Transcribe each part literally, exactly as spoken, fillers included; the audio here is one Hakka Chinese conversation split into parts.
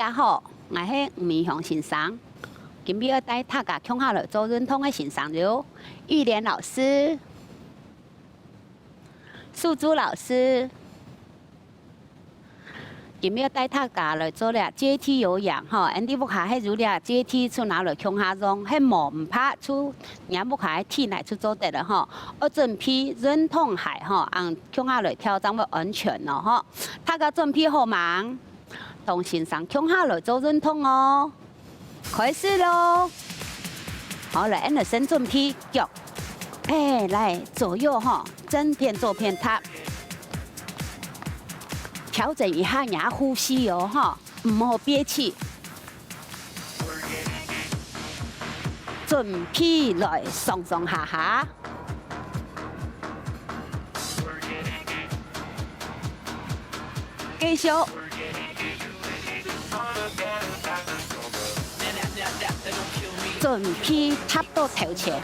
家好，𠊎係吳明雄先生。今晡日愛帶大家共下來做運動个先生有玉蓮老師、素珠老師。今晡日愛帶大家來做這階梯有氧吼，𠊎等屋下係有這階梯就拿來共下用，係無毋怕，就若屋下个地泥就做得了吼。愛準備運動鞋吼，恁共下來跳正會安全哦吼。大家準備好吂？ 同先生共下來做運動哦。開始囉！好，來，𠊎等先準備腳。哎，來，左右吼，正片、左片踏。調整一下若呼吸哦，吼，毋好憋氣。準備來上上下下。 繼續。準備踏到頭前。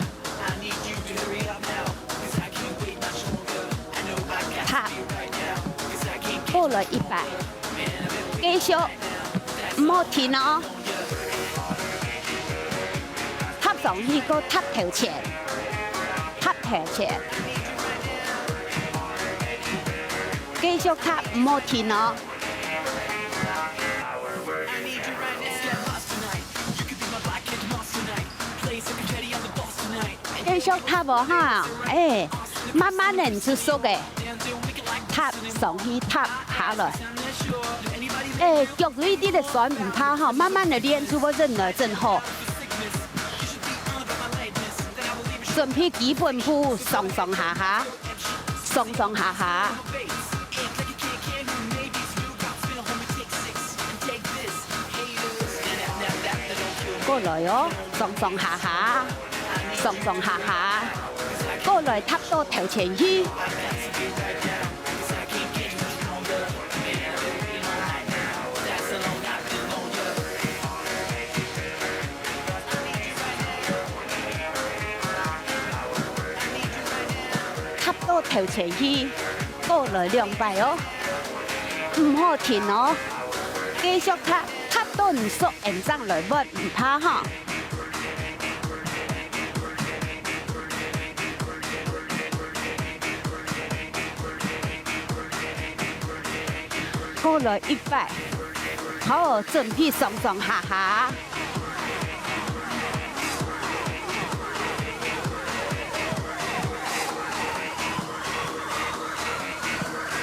踏。過來一擺。繼續。毋好停哦。 踏上去，過踏頭前，踏頭前。繼續踏，毋好停哦。繼續踏哦哈，哎，慢慢仔就熟个。 踏上去，踏下來。哎，腳有一滴仔痠毋怕吼，慢慢仔練就會真來真好。準備基本步，上上下下，上上下下。過來哦，上上下下。 上上下下，過來踏到頭前去。踏到頭前去，過來兩擺哦，毋好停哦，繼續踏，踏到毋熟，𠊎等正來換，毋怕吼。 過來一擺。好，準備上上下下。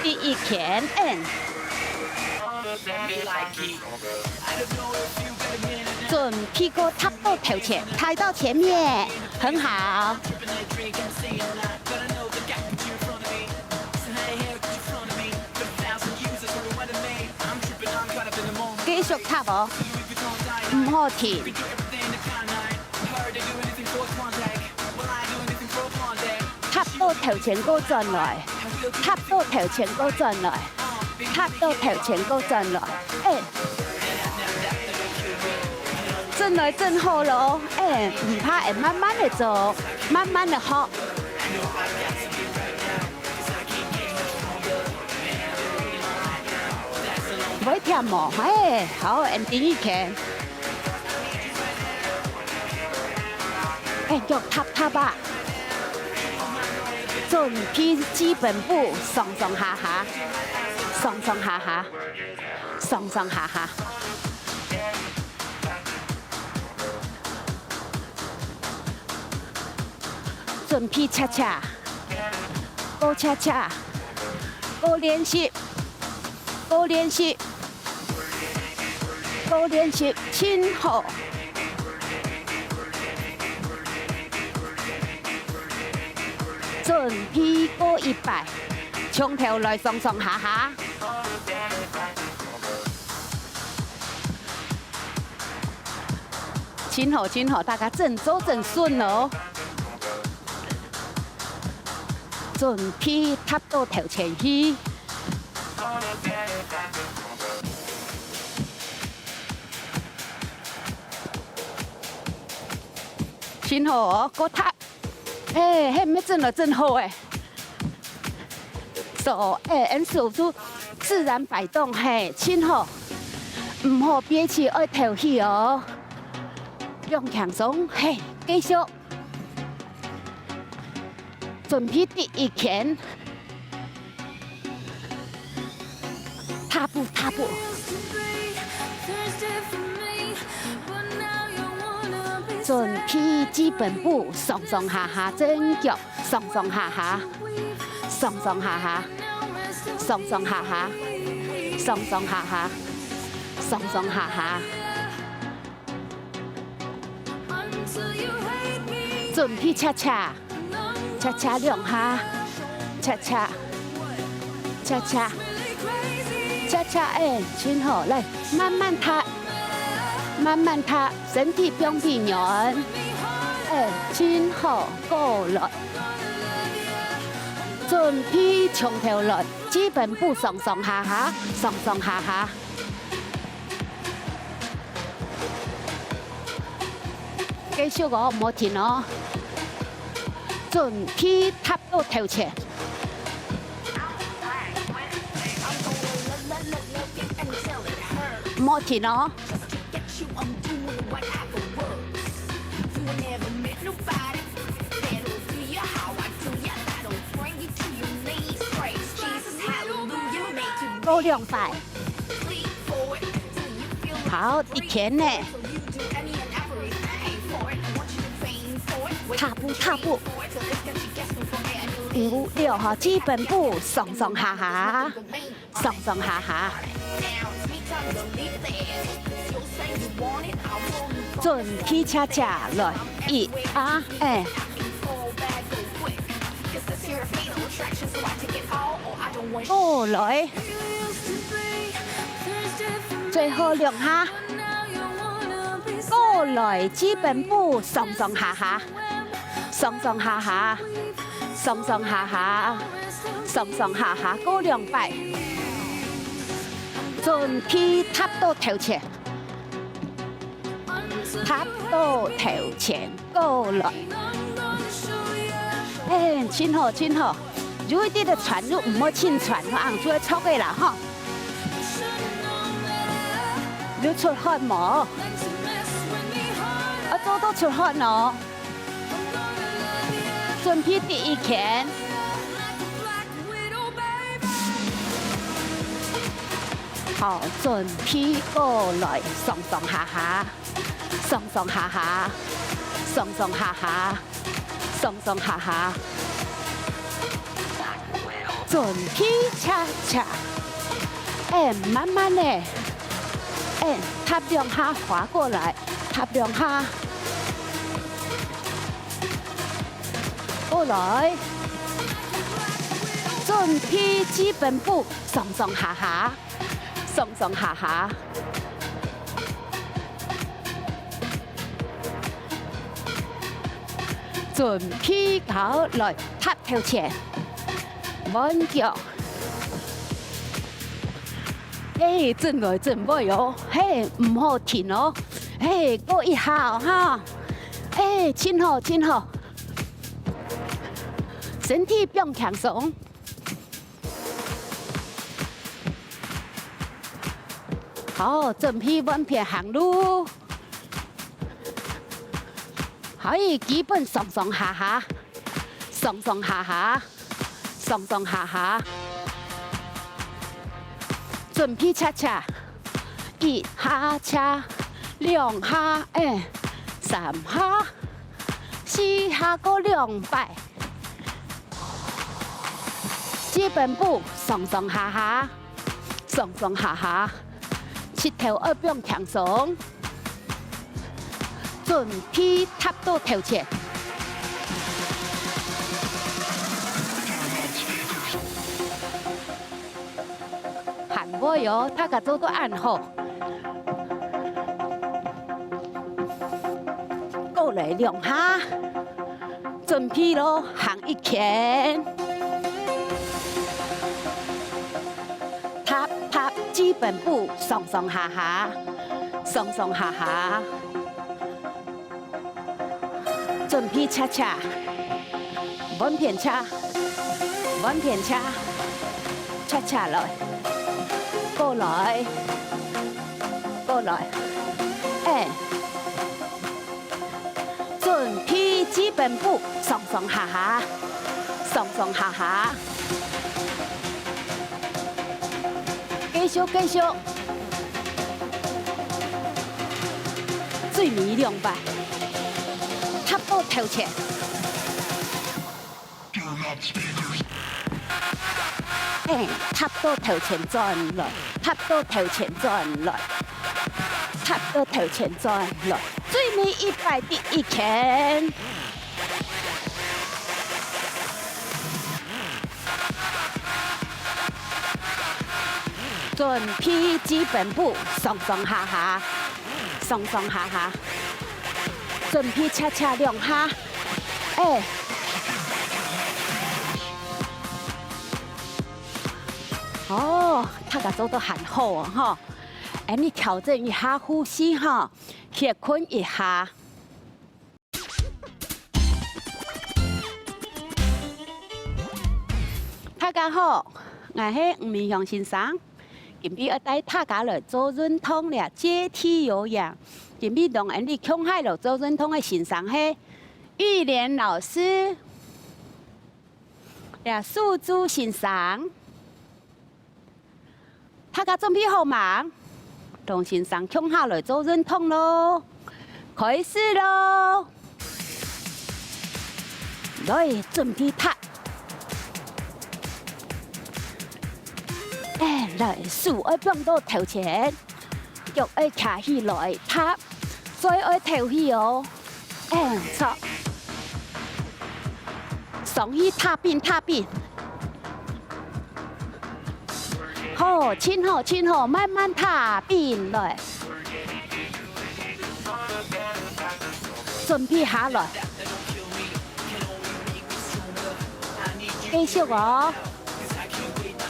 第一圈，嗯。 準備過踏到頭前，抬到前面，很好。繼續踏哦，毋好停。 踏到頭前過轉來，踏到頭前過轉來，踏到頭前過轉來。哎，轉來轉好囉，哎，毋怕，哎，慢慢仔做，慢慢仔學。毋會忝無？哎，好，𠊎等第二圈。 哎，腳踏踏啊！準備基本步，上上下下，上上下下，上上下下。準備恰恰，過恰恰，過練習，過練習。 過練習盡好。準備過一擺，從頭來上上下下。盡好，盡好，大家真做真順哦。準備踏到頭前去。 盡好哦，過踏。哎，係毋係真來真好哎？手，哎，𠊎手就自然擺動，嘿，盡好。毋好憋氣，愛敨氣哦。放輕鬆，嘿，繼續。準備第一圈。踏步，踏步。 準備基本步，上上下下，正腳，上上下下，上上下下，上上下下，上上下下，上上下下。準備恰恰。 恰恰兩下，恰恰，恰恰，恰恰，哎，真好，來，慢慢踏，慢慢踏，身體放平軟，哎，真好，過來。準備從頭來，基本步上上下下，上上下下。 繼續哦，莫停哦。準備踏到頭前。莫停哦。過兩擺。 好，一圈呢。踏步，踏步。五、六，哈，基本步，上上下下，上上下下。準備恰恰來，一、二、哎。 過來。最後兩下。過來，基本步上上下下，上上下下，上上下下，上上下下，過兩擺。準備踏到頭前。 踏到頭前過來。哎，真好，真好。有一點个喘，就毋好盡喘，恁樣就會著个啦，吼。有出汗無？啊，做到出汗哦。準備第一圈。 好，準備過來，上上下下，上上下下，上上下下，上上下下。準備恰恰，哎，慢慢个，哎，踏兩下，滑過來，踏兩下。 過來。準備基本步，上上下下，上上下下。準備好來，踏頭前，換腳。 嘿，轉來轉去哦，嘿，毋好停哦，嘿，過一下哦，哈，嘿，真好，真好，身體放輕鬆。好，準備換片行路。好，基本上上下下，上上下下。 上上下下。準備恰恰，一下恰，兩下，哎，三下，四下過兩擺。基本步，上上下下，上上下下，膝頭愛放輕鬆。 準備踏到頭前。還會哦，大家做到恁好。過來兩下。 準備咯，行一圈。踏踏基本步，上上下下，上上下下。準備恰恰，換片恰，換片恰，恰恰來，過來。來，哎，準備基本步，上上下下，上上下下。繼續，繼續。最尾兩擺，踏到頭前。 哎，踏到頭前轉來，踏到頭前轉來，踏到頭前轉來，最尾一擺第一圈。準備基本步，上上下下，上上下下。準備恰恰兩下。 哎。哦，大家做到還好哦，吼。哎，你調整一下呼吸，吼，歇睏一下。大家好，𠊎係吳明雄先生。 今晡日愛帶大家來做運動了，階梯有氧。今晡日同𠊎俚共下來做運動个先生係玉蓮老師，了素珠先生。大家準備好嗎？同先生共下來做運動囉！ 開始囉！來，準備踏！哎，來，手愛放到頭前，腳愛徛起來踏，嘴愛敨氣哦。哎，著。上去踏平，踏平。 好，盡好，盡好，慢慢踏平來。準備下來。繼續哦。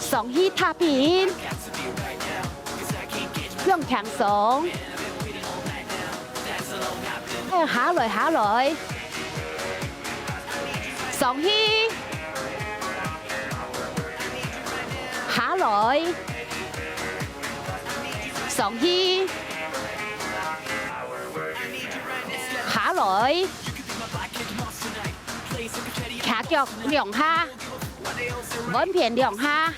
上去踏平。放輕鬆。 哎，下來，下來。上去。下來。上去。下來。徛腳兩下。 換片兩下，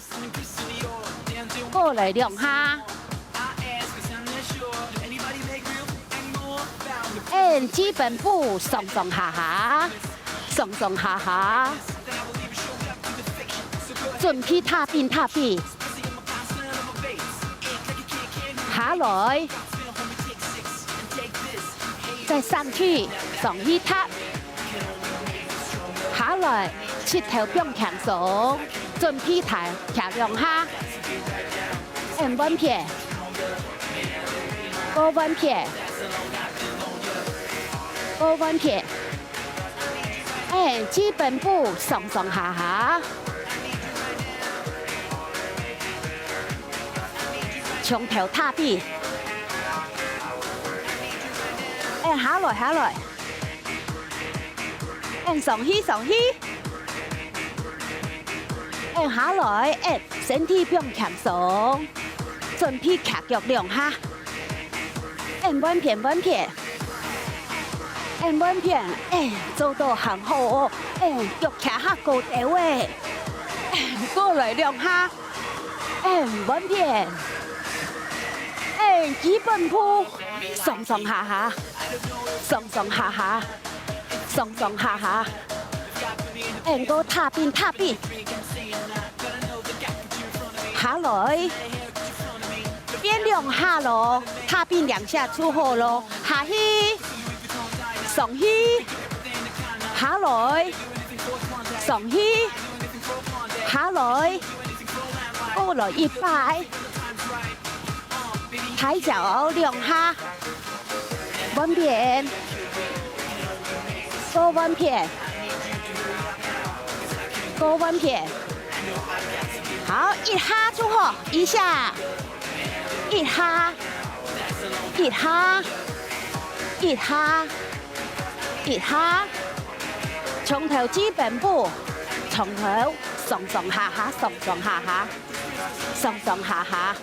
過來兩下。嗯，基本步上上下下，上上下下。準備踏平踏平。下來。 再上去，上去踏。下來，膝頭放輕鬆，準備踏，徛兩下。嗯，換片。過換片。過換片。 嗯，基本步上上下下。從頭踏起。嗯，下來，下來。嗯，上去，上去。嗯，下來。嗯，身體放輕鬆。準備徛腳兩下。嗯，換片，換片。 嗯，換片，嗯，做到還好哦。嗯，腳徛較高兜仔。嗯，過來兩下。嗯，換片。嗯，基本步，上上下下，上上下下，上上下下。嗯，過踏平，踏平。下來。 變兩下囉，踏平兩下就好囉。下去，上去，下來，上去，下來，過來一擺，抬腳兩下。 換片，過換片，過換片。好，一下就好，一下，一下，一下，一下，一下。從頭基本步，從頭上上下下，上上下下，上上下下。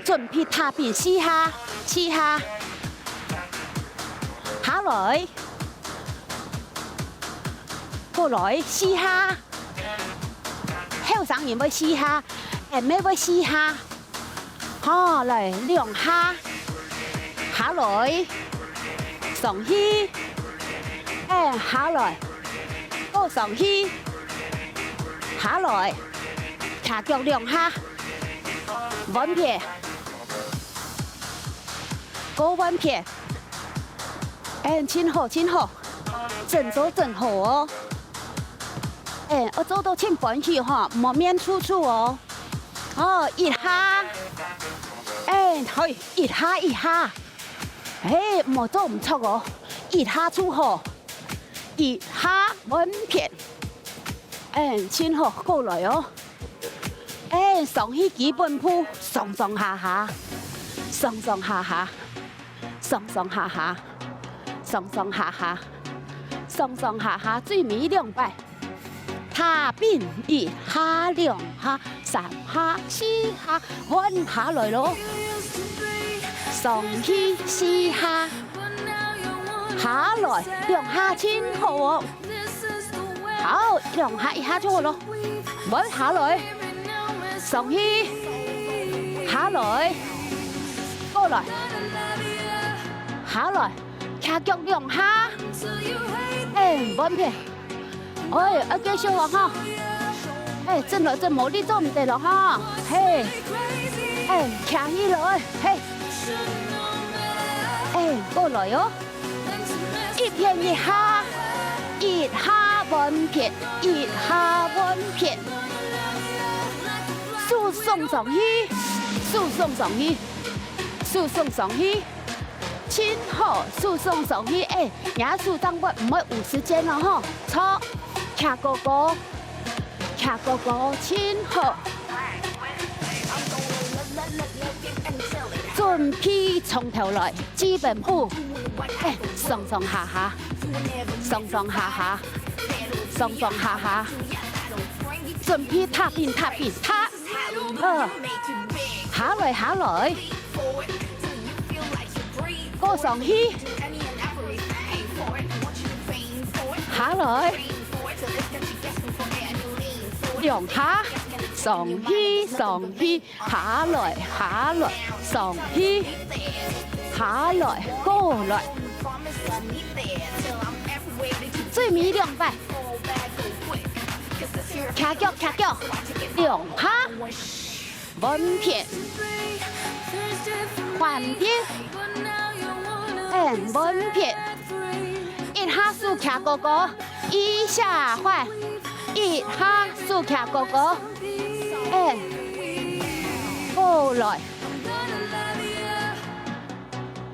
準備踏平四下，四下，下來，過來四下。後生人會四下，𠊎乜會四下。好，來兩下，下來，上去，哎，下來，過上去，下來，徛腳兩下。 換片，過換片。哎，真好，真好，真做真好哦。哎，愛做到盡歡喜吼，毋好面臭臭哦。哦，一下，哎，嘿，一下一下，哎，毋好做毋著哦，一下就好，一下換片。哎，真好，過來哦。 哎，上去基本步，上上下下，上上下下，上上下下，上上下下，上上下下，最尾兩擺。踏平一下兩下，三下四下，換下來咯。上去四下，下來兩下，真好哦。 好，兩下一下就好咯。換下來，上去，下來，過來，下來，徛腳兩下。哎，換片。哎，愛繼續哦哈。哎，真來真無力做毋得咯哈。嘿，哎，徛起來，嘿，哎，過來哦。 一片一下，一下換片，一下換片。手送上去，手送上去，手送上去，真好，手送上去，哎，若手正會毋會有時間了吼，坐，徛高高。 徛高高，真好。準備從頭來，基本步，哎，上上下下，上上下下，上上下下。準備踏平，踏平，踏，好，下來，下來。 過上去，下來，兩下，上去，上去，下來，下來，上去，下來，過來。最尾兩擺，徛腳，徛腳，兩下。 換片，換片，嗯，換片。一下手擎高高，一下換，一下手擎高高，嗯，過來。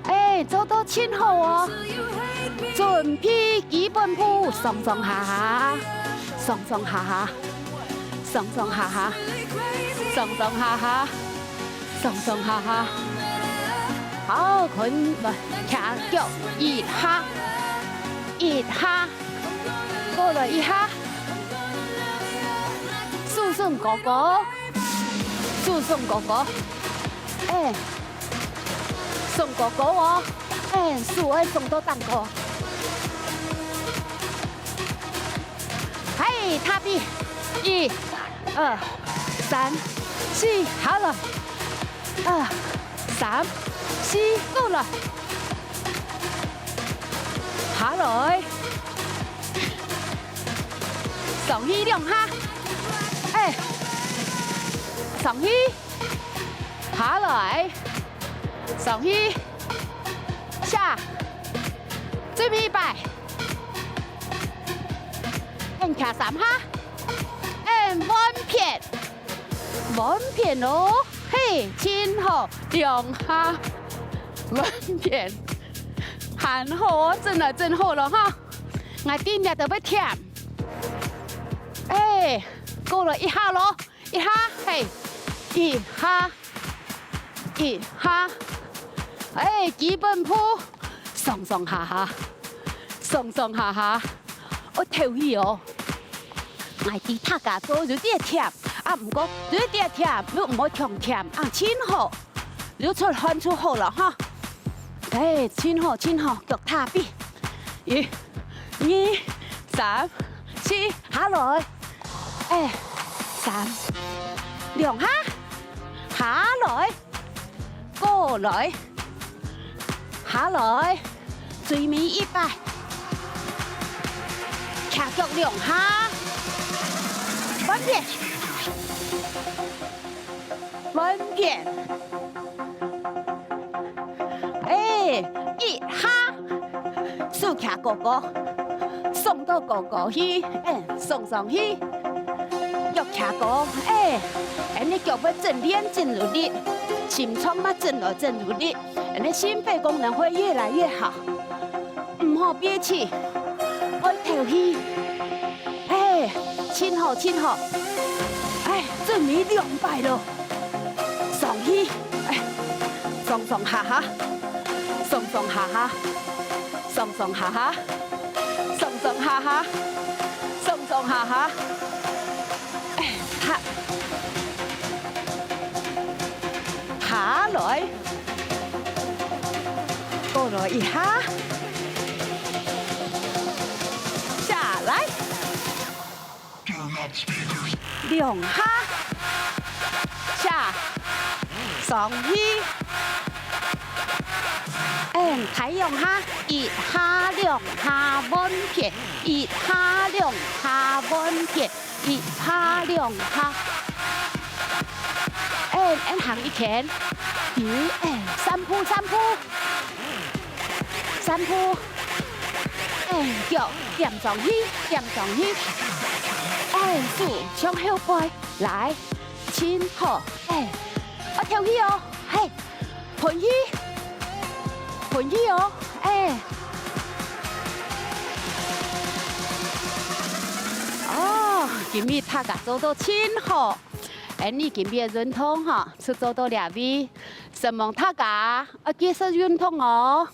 哎，做到盡好哦！準備基本步，上上下下，上上下下，上上下下，上上下下，上上下下。好，睏，來，擎腳，一下，一下，過來一下，手伸高高，手伸高高，哎。 送哥哥哦，哎，手愛送到頂高。嘿，踏平，一、二、三、四，下來，二、三、四，過來，下來，上去兩下，哎，上去。 下來，上去，下，最尾一擺，恁擎三下，恁換片，換片哦，嘿，真好，兩下，換片，還好哦，真來真好了哈，𠊎今日都會忝，哎，過了一下咯。 一下，嘿，一下，一下，哎，基本步，上上下下，上上下下，愛透氣哦。𠊎知大家做有點忝，啊，毋過有點忝，又毋好強忝，啊，真好。流出汗就好了哈。哎，真好，真好，腳踏地。一、二、三、四，下來。哎，三，兩下，下來，過來，下來，最尾一擺，徛腳兩下，換片。 換片。哎，一下，手擎高高，送到高高去，哎，送上去。腳擎高，哎，恁呢腳會真練真有力，心臟嘛真來真有力，恁呢心肺功能會越來越好。毋好憋氣，愛敨氣。 哎，真好，真好。哎，準備兩擺咯。上去，哎，上上下下，上上下下，上上下下，上上下下，上上下下。哎，下，下來。 過來一下，下來，兩下，下，上去，嗯，大兩下，一下兩下換片，一下兩下換片。 一下兩下。哎，哎，行一圈。咦，哎，三步，三步，三步。哎，腳踮上去，踮上去。哎，手向後背，來，真好。哎，啊，跳起哦，嘿。 噴氣，噴氣哦，哎。哦，今日大家做到真好，哎，你今日个運動吼，就做到這位，承蒙大家，愛繼續運動哦。